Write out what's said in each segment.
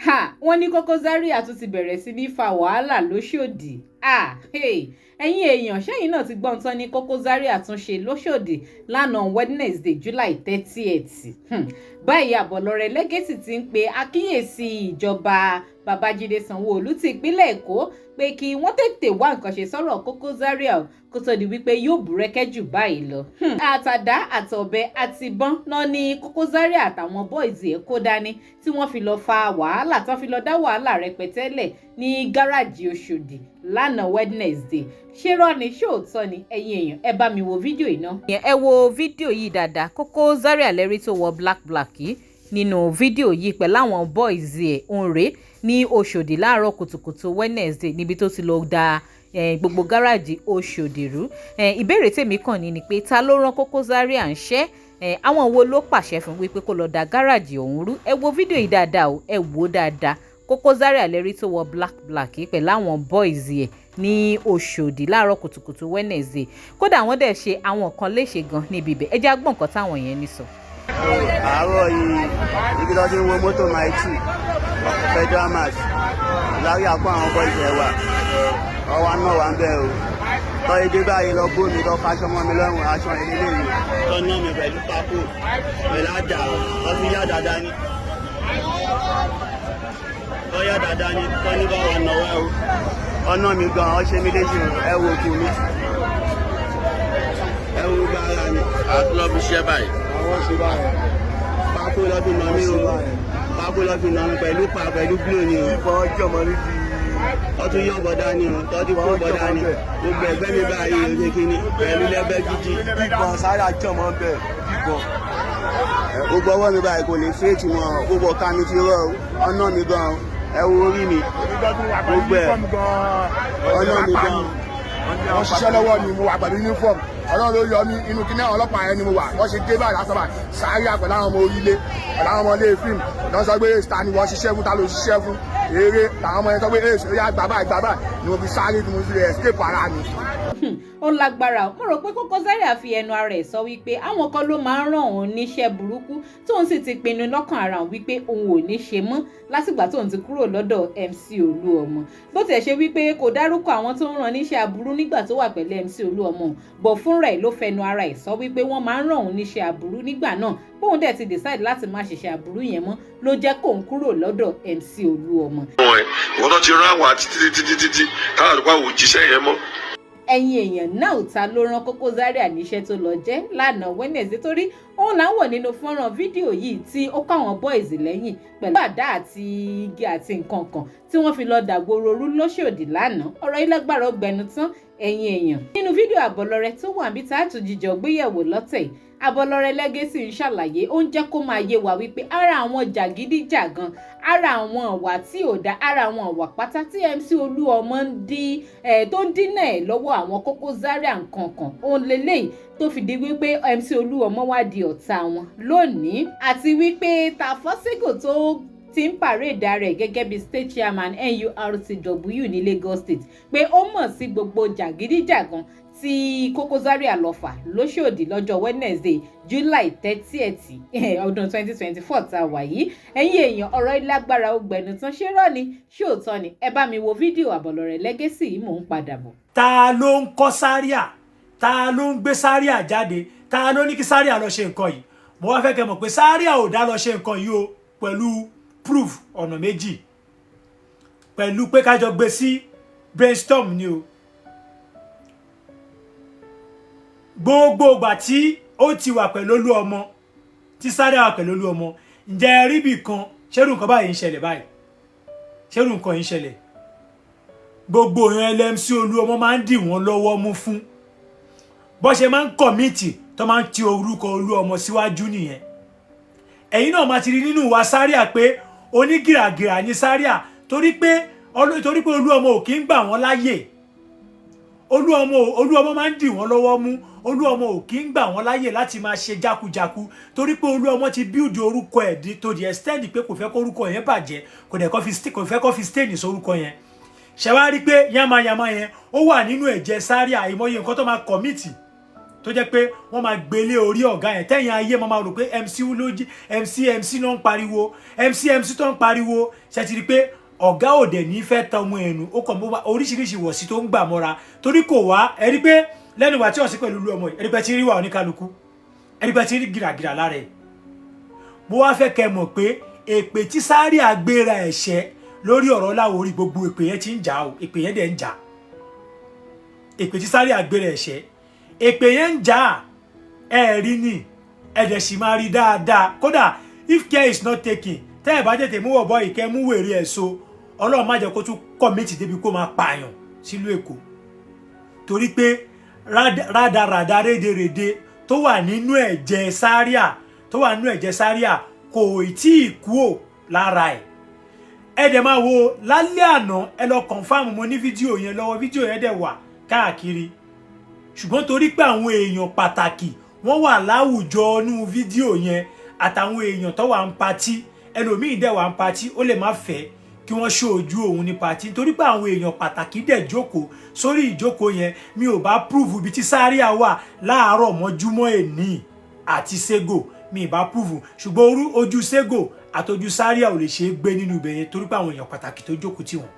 Ha, wọ́n ní Koko Zaria tún ti bẹ̀rẹ̀ sí ní fa wàhálà lóṣòdì. Ah, hey, ẹ̀yin èèyàn, ṣẹ́yìn náà ti gbọ́n tán ní Koko Zaria tún ṣe lóṣòdì lánàá Wednesday, July 30th. Báyìí, Àbọ̀lọ́rẹ̀ Legacy ti ń pe àkíyèsí ìjọba Babájídé Sanwó-Olú ti ìpínlẹ̀ Èkó pé kí wọ́n tètè wá nǹkan ṣe sọ́rọ̀ Koko Zaria kó tó di wípé yóò búrẹ́kẹ́ jù báyìí lọ. Àtàdá, àtọ̀bẹ àti ìbọn náà ní Koko Zaria àtàwọn boys ẹ̀ kó dání tí wọ́n fi lọ fa wàhálà, tán fi lọ dá wàhálà rẹpẹtẹ lẹ̀ ní gáràjì Òṣòdì lánàá Wednesday. Ṣé rọ́ ni, ṣóòótọ́ ni? Ẹ̀yin èèyàn, ẹ bá mi wo fídíò yìí náà. Ẹ wo fídíò yìí dáadáa. Koko Zaria lẹ́rí tó wọ black black yìí nínú fídíò yìí pẹ̀lú àwọn boys ẹ̀ ń rèé ní Òṣòdì láàárọ̀ kùtùkùtù Wednesday, níbi tó ti lọ da gbogbo gáràjì Òṣòdì rú. Ìbéèrè tèmi kàn ní ni pé, ta ló rán Koko Zaria ń ṣẹ́? Àwọn wo ló pàṣẹ fún wípé kó lọ da gáràjì ọ̀hún rú? Ẹ wo fídíò yìí dáadáa o, ẹ wò ó dáadáa. Koko Zaria lẹ́rí tó wọ black black pẹ̀lú àwọn boys ẹ̀ ní Òṣòdì láàárọ̀ kùtùkùtù Wednesday. Kódà, wọ́n dẹ̀ ṣe àwọn kan léṣe gan níbi ibẹ̀. Ẹ jẹ́ á gbọ́ nǹkan táwọn yẹn ní sọ. Àárọ̀ yìí, ibi tó ti ń wo mọ́tò Mile 2, Federal March, lárí àpò àwọn boys ẹ̀ wà, ọwọ́ náà wà ń bẹ̀ o. Tọ́ edé báyìí lọ bó mi, lọ faṣọ mọ́ mi lọ́rùn, aṣọ ìdílé yìí tọ́ ná mi pẹ̀lú pákó, pẹ̀lú àjà, tọ́ fi yá dáadáa ní, tọ́ yá dáadáa ní, tọ́ ní bá wà náwó o. Ọ̀nà mi gan, ọ ṣe mí léṣe. Ẹ wo òkú mi, ẹ wo gbára mi. Àtúlọ́ fi ṣẹ́ báyìí. Àwọn ṣe báyìí, pákó lọ́ fi nà mí o, pákó lọ́ fi nà mí pẹ̀lú pa pẹ̀lú glue ni o. Ìbọn jọmọ níbi. Tọ́tún yọ̀ bọ̀dá ni o, tọ́tún kó bọ̀dá ni gbogbo ẹgbẹ́ mi báyìí o, ṣe kíni pẹ̀lú lẹ́bẹ́ gidi. Ìbọn sáré jọmọ bẹ ìbọn. Gbogbo ọwọ́ mi báyìí kò lè fèètì wọn, gbogbo ọ̀ka mi ti rọ̀, ọ̀nà mi gan, ẹ wo orí mi, gbogbo ẹ̀, ọ̀nà mi gan. Wọ́n ṣiṣẹ́ lọ́wọ́ ni, mo wà pẹ̀lú uniform. Ọlọ́run ló yọ mí. Inú kíní àwọn ọlọ́pàá yẹn ni mo wà. Wọ́n ṣe dé báyìí lásán báyìí, sáré pẹ̀lú àwọn ọmọ orílẹ̀, pẹ̀lú àwọn ọmọ ilé fíìmù lọ́n sọ pé ta ni wọ́n ṣiṣẹ́ fún, ta ló ṣiṣẹ́ fún. Eré làwọn ọmọ yẹn sọ pé ẹ ṣe yá, gbà báyìí, gbà báyìí ni mo fi sáré tí mo fi escape ara mi. Ó lágbára. Mo rò pé Koko Zaria fi ẹnu ara ẹ̀ sọ wípé àwọn kan ló máa ń ràn òun níṣẹ́ burúkú, tóun sì ti pinnu lọ́kàn ara òun wípé òun ò ní ṣe mọ́ látìgbà tóun ti kúrò lọ́dọ̀ MC Olúọmọ. Bó tiẹ̀ ṣe wípé kò dárúkọ àwọn tó ń ràn níṣẹ́ aburú nígbà tó wà pẹ̀lú MC Olúọmọ bọ̀, fúnra ẹ̀ ló fẹnu ara ẹ̀ sọ wípé wọ́n máa ń ràn òun níṣẹ́ aburú nígbà náà, bóun dẹ̀ ti decide láti má ṣiṣẹ́ aburú yẹn mọ́ ló jẹ́ kóun kúrò lọ́dọ̀ MC Olúọmọ. Ìwọ́n tó ti rán àwa títí títí títí táwọn àdúgbò àwọn òjíṣẹ́ yẹn mọ́. Ẹ̀yin èèyàn náà, ta ló rán Koko Zaria níṣẹ́ tó lọ jẹ́ lánàá Wednesday? Torí òun là ń wò nínú fọ́nrán fídíò yìí tí ó kọ́ àwọn boys lẹ́yìn pẹ̀lú àdá àti igi àti nǹkan kan tí wọ́n fi lọ dàgbòrò rú lóṣòdì lánàá. Ọ̀rọ̀ yìí lágbára, ọgbẹ̀nu tán, ẹ̀yin èèyàn. Nínú fídíò Àbọ̀lọ́rẹ́ tó wà níbi tá a tún jíjọ gbéyẹ̀wò lọ́tẹ̀ yìí, Abọ́lọ́rẹ́ Legacy ń ṣàlàyé, ó ń jẹ́ kó máa yé wa wípé ara àwọn jàgídíjàgan, ara àwọn ìwà tí ò dá, ara àwọn ìwà pátá tí MC Olúọmọ ń dí ẹ̀, tó ń dínà ẹ̀ lọ́wọ́ àwọn Koko Zaria nǹkan kan, òun lélẹ́yìí tó fi di wípé MC Olúọmọ wá di ọ̀tá wọn lónìí, àti wípé Tàfọ́sígò tó ti ń parade rẹ̀ gẹ́gẹ́ bí state chairman NURTW ní Lagos State, pé ó mọ̀ sí gbogbo jàgídíjàgan tí Koko Zaria lọ fà lóṣòdì lọ́jọ́ Wednesday, July 30th, ọdún 2024 tá a wà yìí. Ẹ̀yin èèyàn, ọ̀rọ̀ ilágbára, ó gbẹnu tán. Ṣé rọ́ ni, ṣé òótọ́ ni? Ẹ bá mi wo fídíò Àbọ̀lọ́rẹ̀ Legacy yìí, mò ń padà bọ̀. Ta ló ń kọ́ Zaria? Ta ló ń gbé Zaria jáde? Ta ló ní kí Zaria lọ ṣe nǹkan yìí? Mo wá fẹ́ kẹ́ mọ̀ pé Zaria ò dá lọ ṣe nǹkan yìí o, pẹ̀lú proof ọ̀nà méjì, pẹ̀lú pé kájọ gbé sí brainstorm ni o. Gbogbo ìgbà tí ó ti wà pẹ̀lú Olú Ọmọ, tí Zaria wà pẹ̀lú Olú Ọmọ, ǹjẹ́ ẹ rí ibì kan ṣerú nǹkan báyìí ń ṣẹlẹ̀ báyìí? Ṣerú nǹkan yìí ń ṣẹlẹ̀? Gbogbo èèyàn LMC Olú Ọmọ máa ń dì wọ́n lọ́wọ́ mú fún bó ṣe máa ń commit, tó máa ń ti orúkọ Olú Ọmọ síwájú nìyẹn. Ẹ̀yin náà máa ti rí nínú ìwà Zaria pé onígìràgìrà ní Zaria, torí pé Olú Ọmọ ò kí ń gbà wọ́n láyè. Olú Ọmọ, Olú Ọmọ máa ń dì wọ́n lọ́wọ́ mú. Olú Ọmọ ò kí ń gbà wọ́n láyè láti máa ṣe jákujáku, torí pé Olú Ọmọ ti build orúkọ ẹ̀ di to the extent pé kò fẹ́ kó orúkọ yẹn bàjẹ́, kò dẹ̀ kò fẹ́ kó fi stain sórúkọ yẹn. Ṣe wá rí pé yamayama yẹn, ó wà nínú ẹ̀jẹ̀ Zaria. Àìmọye nǹkan tó máa commit. Tó jẹ́ pé wọ́n máa gbélé orí ọ̀gá yẹn, tẹ́yìn ayé máa rò pé MC ló jí MC, MC náà ń pariwo, MC, MC tó ń pariwo. Ṣe ti rí pé ọ̀gá òdẹ̀ ní fẹ́ ta ọmọ ẹ̀nu? Ó kàn mọ́ oríṣiríṣi wọ̀sí tó ń gbà mọ́ra torí kò wá. Ẹ rí pé lẹ́nu ìwà tí ọ̀sìn pẹ̀lú ìlú ọmọ yìí, ẹ rí pé tí ń rí wà oníkálukú, ẹ rí pé tí ń rí gìràgìrà lára ẹ̀. Mo wá fẹ́ kẹ́ mọ̀ pé èpè tí Zaria agbéra ẹ̀ṣẹ́ lórí ọ̀rọ̀ Láwòrí, gbogbo èpè yẹn ti ń jà o, èpè yẹn dẹ̀ ń jà. Èpè tí Zaria agbéra ẹ̀ṣẹ́, èpè yẹn ń jà. Ẹ rí ni, ẹ dẹ̀ sì máa rí dáadáa. Kódà, if care is not taken, tẹ́ ẹ̀ bá tètè mú ọ̀bọ ìkẹ́ mú wèrè ẹ̀ so, Ọlọ́run má jẹ́ kó tún commit débi kó máa pààyàn sílùú Èkó, torí pé rádaràda, rédèrèdè tó wà nínú ẹ̀jẹ̀ Zaria, tó wà nínú ẹ̀jẹ̀ Zaria, kò tí ì kúò lára ẹ̀. Ẹ dẹ̀ máa wo lálẹ́ àná, ẹ lọ confirm, mo ní fídíò yẹn lọ́wọ́, fídíò yẹn dẹ̀ wà káàkiri. Ṣùgbọ́n torí pé àwọn èèyàn pàtàkì wọ́n wà láwùjọ nínú fídíò yẹn, àtàwọn èèyàn tó wà ń party, ẹlòmíì dẹ̀ wà ń party, ó lè má fẹ́ kí wọ́n ṣó ojú òun ní party, torí pé àwọn èèyàn pàtàkì dẹ̀ jókòó sórí ìjókòó yẹn, mi ò bá prove ibi tí Zaria wà láàárọ̀ mọ́júmọ́ èní àti Sego, mi ì bá prove. Ṣùgbọ́n ojú Sego àtọjú Zaria ò lè ṣe é gbé nínú ibẹ̀ yẹn, torí pé àwọn èèyàn pàtàkì tó jókòó tì wọ́n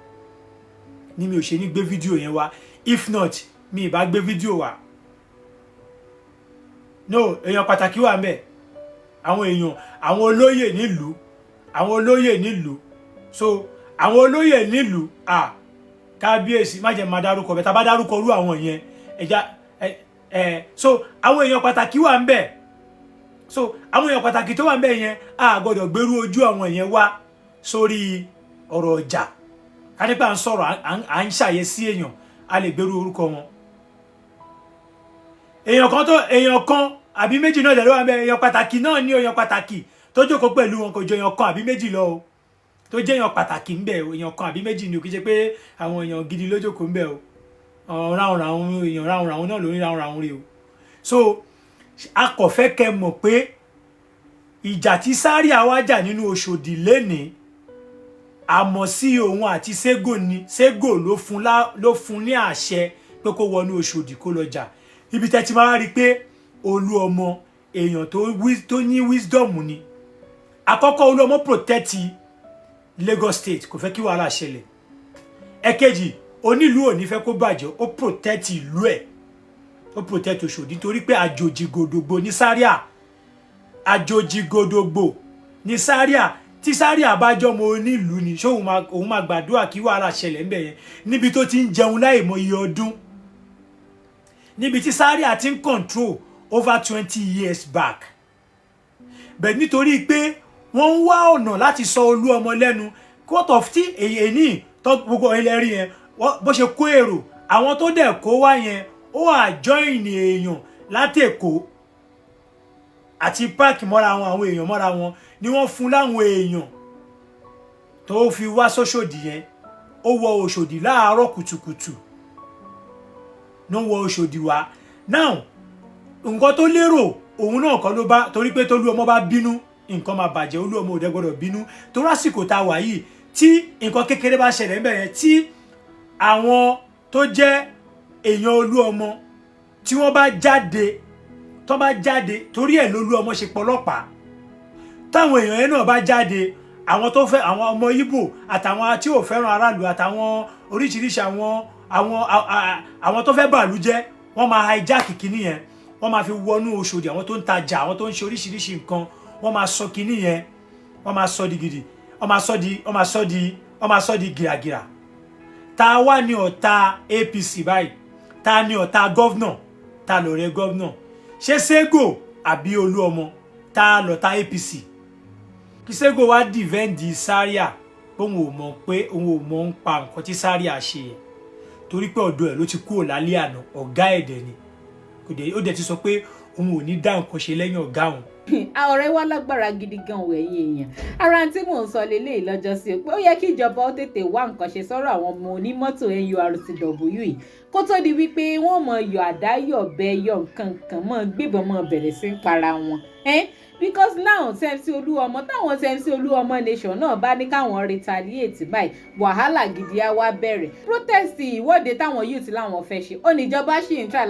ni mi ò ṣe ní gbé fídíò yẹn wá. If not, mi ì bá gbé fídíò wá. No, èèyàn pàtàkì wà ńbẹ̀, àwọn èèyàn, àwọn olóyè nílùú, àwọn olóyè nílùú. So àwọn olóyè nílùú, à kábíyèsí, má jẹ́ máa dárúkọ bẹ́ẹ̀. Tá a bá dárúkọ rú àwọn yẹn, ẹja ẹ ẹ. So àwọn èèyàn pàtàkì wà ńbẹ̀. So àwọn èèyàn pàtàkì tó wà ńbẹ̀ yẹn, a gbọ́dọ̀ gbèrú ojú àwọn yẹn wá sórí ọ̀rọ̀ ọjà. Ká nípa à ń sọ̀rọ̀, à ń ṣàyẹ̀sí èèyàn, a lè gbèrú orúkọ wọn. Èèyàn kan tó, èèyàn kan àbí méjì náà ló wà ńbẹ̀. Èèyàn pàtàkì náà ní, èèyàn pàtàkì tó jókòó pẹ̀lú wọn kò jọ èèyàn kan àbí méjì lọ o, tó jẹ́ èèyàn pàtàkì ńbẹ̀ o. Èèyàn kan àbí méjì ni o, kì í ṣe pé àwọn èèyàn gidi ló jókòó ńbẹ̀ o. Ráhùn ráhùn, èèyàn ráhùn ráhùn náà ló ní ráhùn ráhùn rí o. So a kò fẹ́ kẹ́ mọ̀ pé ìjà tí Zaria wá jà nínú Òṣòdì lénìí, àmọ́ sí òun àti Sego ni. Sego ló fún ní àṣẹ pé kó wọnú Òṣòdì kó lọ jà. Ibi tẹ́ ti máa rí i pé Olú Ọmọ, èèyàn tó ní wisdom ni. Àkọ́kọ́, Olú Ọmọ protect Lagos State, kò fẹ́ kí wàhálà ṣẹlẹ̀. Ẹ̀kejì, onílùú ò ní fẹ́ kó bàjẹ́, ó protect ìlú ẹ̀, ó protect Òṣòdì, nítorí pé àjòjì gòdògbò ní Zaria, àjòjì gòdògbò ní Zaria. Tí Zaria bá jọmọ onílùú ni, ṣé òun máa gbàdúrà kí wàhálà ṣẹlẹ̀ ńbẹ̀ yẹn, níbi tó ti ń jẹun láì mọ iye ọdún, níbi tí Zaria ti ń control over 20 years back? Bẹ́ẹ̀ nítorí pé wọ́n ń wá ọ̀nà láti sọ Olú Ọmọ lẹ́nu court of tí èyí ní tó gbogbo ilẹ̀ rí yẹn, bó ṣe kó èrò, àwọn tó dẹ̀ kó wá yẹn, ó àjọyìn èèyàn láti Èkó àti páàkì mọ́ra wọn, àwọn èèyàn mọ́ra wọn ni wọ́n fún láwọn èèyàn tó fi wá sóṣòdì yẹn. Ó wọ Òṣòdì láàárọ̀ kùtùkùtù ló wọ Òṣòdì wá. Now, nǹkan tó lérò òun náà kọ́ ló bá, torí pé tólú ọmọ bá bínú, nǹkan máa bàjẹ́. Olú Ọmọ òde gbọ́dọ̀ bínú, torí àsìkò tá a wà yìí, tí nǹkan kékeré bá ṣẹlẹ̀ ńbẹ̀ yẹn, tí àwọn tó jẹ́ èèyàn Olú Ọmọ tí wọ́n bá jáde, tó bá jáde, torí ẹ̀ lólú ọmọ ṣe pọlọ́pàá. Táwọn èèyàn yẹn náà bá jáde, àwọn tó fẹ́, àwọn ọmọ Ìgbò àtàwọn tí ò fẹ́ràn aráàlú, àtàwọn oríṣiríṣi àwọn tó fẹ́ bàlú jẹ́, wọ́n máa hijack kínní yẹn, wọ́n máa fi wọnú Òṣòdì. Àwọn tó ń tajà, àwọn tó ń ṣe oríṣiríṣi nǹkan, wọ́n máa sọ kínní yẹn, wọ́n máa sọ di gidi, wọ́n máa sọ di gìràgìrà. Ta wá ní ọ̀tá APC báyìí? Ta ní ọ̀tá governor? Ta lọ̀rẹ́ governor? Ṣé Sego àbí Olú Ọmọ? Ta lọ̀tá APC? Kí Sego wá defend Zaria pé òun ò mọ̀, pé òun ò mọ̀ ń pa nǹkan tí Zaria ṣe yẹn, torí pé ọ̀dọ̀ ẹ̀ ló ti kúrò lálẹ́ àná. Ọ̀gá ẹ̀dẹ̀ ni kò dé, ó dẹ̀ ti sọ pé òun ò ní dá nǹkan ṣe lẹ́yìn ọ̀gá òun. Ọ̀rẹ́ wa lágbára gidi gan o. Ẹ̀yin èèyàn, ara tí mò ń sọ lélẹ́yìí lọ́jọ́ sí o, pé ó yẹ kí ìjọba ó tètè wá nǹkan ṣe sọ́rọ̀ àwọn ọmọ onímọ́tò NURTW yìí, kó tó di wípé wọ́n mọ̀ yọ àdá, yọ̀bẹ, yọ nǹkan kan, mọ́ gbébọn, mọ́ bẹ̀rẹ̀ sí ń para wọn. Because now tí MC Olúọmọ, táwọn tí MC Olúọmọ nation náà bá ní káwọn retaliate báyìí, wàhálà gidi á wá bẹ̀rẹ̀. Protest, ìwọ́de táwọn youth láwọn fẹ́ ṣe, ó ní ìjọba ṣì ń try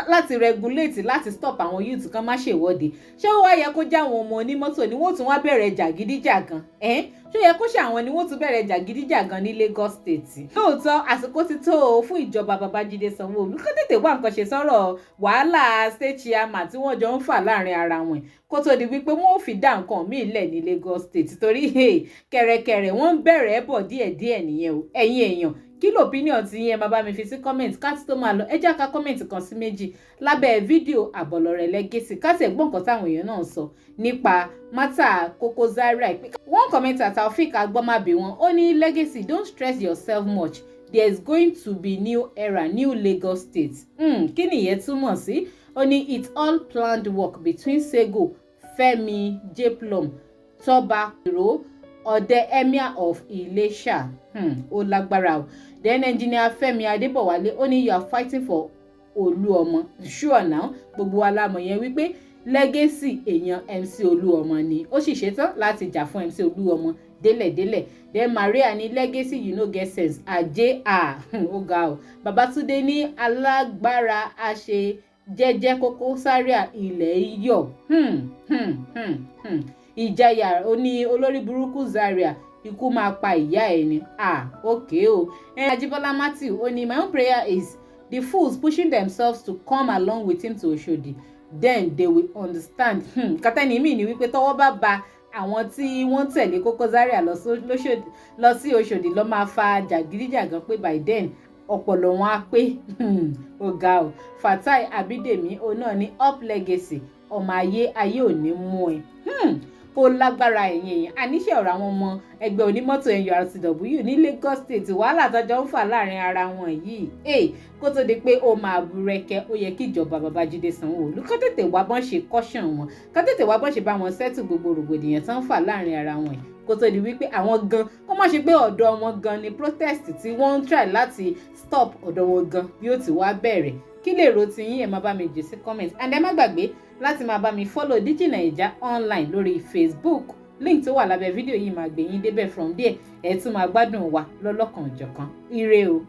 láti regulate, láti stop àwọn youth kan má ṣèwọ́de. Ṣé ó wá yẹ kó já àwọn ọmọ onímọ́tò ni wọ́n tún wá bẹ̀rẹ̀ jàgídíjàgan ẹ́? Ṣó yẹ kó ṣe àwọn ni wọ́n tún bẹ̀rẹ̀ jàgídíjàgan ní Lagos State? Lóòótọ́, àsìkò ti tó o fún ìjọba Babájídé Sanwó-Olú kó tètè wá nǹkan ṣe sọ́rọ̀ wàhálà state chairman tí wọ́n jọ ń fà láàrin ara wọn, kó tó di wípé wọ́n ò fi dá nǹkan míì lẹ̀ ní Lagos State, torí kẹ̀rẹ̀kẹ̀rẹ̀ wọ́n ń bẹ̀rẹ̀ bọ̀ díẹ̀díẹ̀ nìyẹn o. Ẹ̀yin èèyàn, kí ló opinion ti yín? Ẹ máa bá mi fi sí comment. Ká tó máa lọ, ẹ jẹ́ ká comment kan sí méjì lábẹ́ fídíò àbọ̀lọ̀rẹ̀ Legacy, ká sì gbọ́ nǹkan táwọn èèyàn náà sọ nípa matter Koko Zaria. One commenter, Taofik Agbọ́mábí wọn, ó ní, "Legacy, don't stress yourself much. There is going to be new era, new Lagos State." Kí nìyẹn túmọ̀ sí? Ó ní, "It's all planned work between Sego, Femi Jplum, Tọ́ba Ìró Ọdẹ, Emir of Ilesha." Ó lágbára o. Then Engineer Fẹ́mi Adébọ̀wálé, ó ní, "You are fighting for Olúọmọ." Sure now, gbogbo wa la mọ̀ yẹn wípé Legacy, èèyàn MC Olúọmọ ni, ó sì ṣetán láti jà fún MC Olúọmọ délẹ̀délẹ̀. Then Maria ní, "Legacy, you no get sense." Ajé à, ó ga o. Babatunde ní, "Alágbára àṣe jẹ́jẹ́ Koko Zaria, ilẹ̀ iyọ̀." Ìjayà, ó ní, "Olórí burúkú Zaria, ikú máa pa ìyá ẹ̀ ni." Ah, okay o. Ajibola Matthew, ó ní, "My own prayer is the fools pushing themselves to come along with him to Oshodi, then they will understand." Kátẹ́ni mi ni wípé tọ́wọ́ bá ba àwọn tí wọ́n tẹ̀lé Koko Zaria lọ sí Oṣòdì lọ́ máa fa jàgídíjàgan, pé by then ọpọlọ wọn á pé. Ó ga o. Fatai Abídèmí, òun náà ní, "Up Legacy, ọmọ ayé, ayé ò ní mú ẹ." Ó lágbára. Ẹ̀yìn èèyàn, àníṣe ọ̀rọ̀ àwọn ọmọ ẹgbẹ́ onímọ́tò NURTW ní Lagos State, wàhálà tọ́jọ́ ń fà láàrin ara wọn yìí, kó tó di pé ó máa búrẹ́kẹ́, ó yẹ kí ìjọba Babájídé Sanwó-Olú kó tètè wá bọ́n ṣe caution wọn, kó tètè wá bọ́n ṣe bá wọn settle gbogbo rògbòdìyàn tó ń fà láàrin ara wọn yìí, kó tó di wípé àwọn gan, kó má ṣe pé ọ̀dọ̀ wọn gan ni protest tí wọ́n ń try láti stop, ọ̀dọ̀ wọn gan bí ó ti wá bẹ̀rẹ̀. Kí lè ro ti yín? Ẹ máa bá mi jù sí comment, and ẹ má gbàgbé láti máa bá mi follow Digi Naija online lórí Facebook. Link tó wà lábẹ́ fídíò yìí máa gbé yín débẹ̀. From there, ẹ tún máa gbádùn wa lọ́lọ́kan òjọ̀kan. Ire o.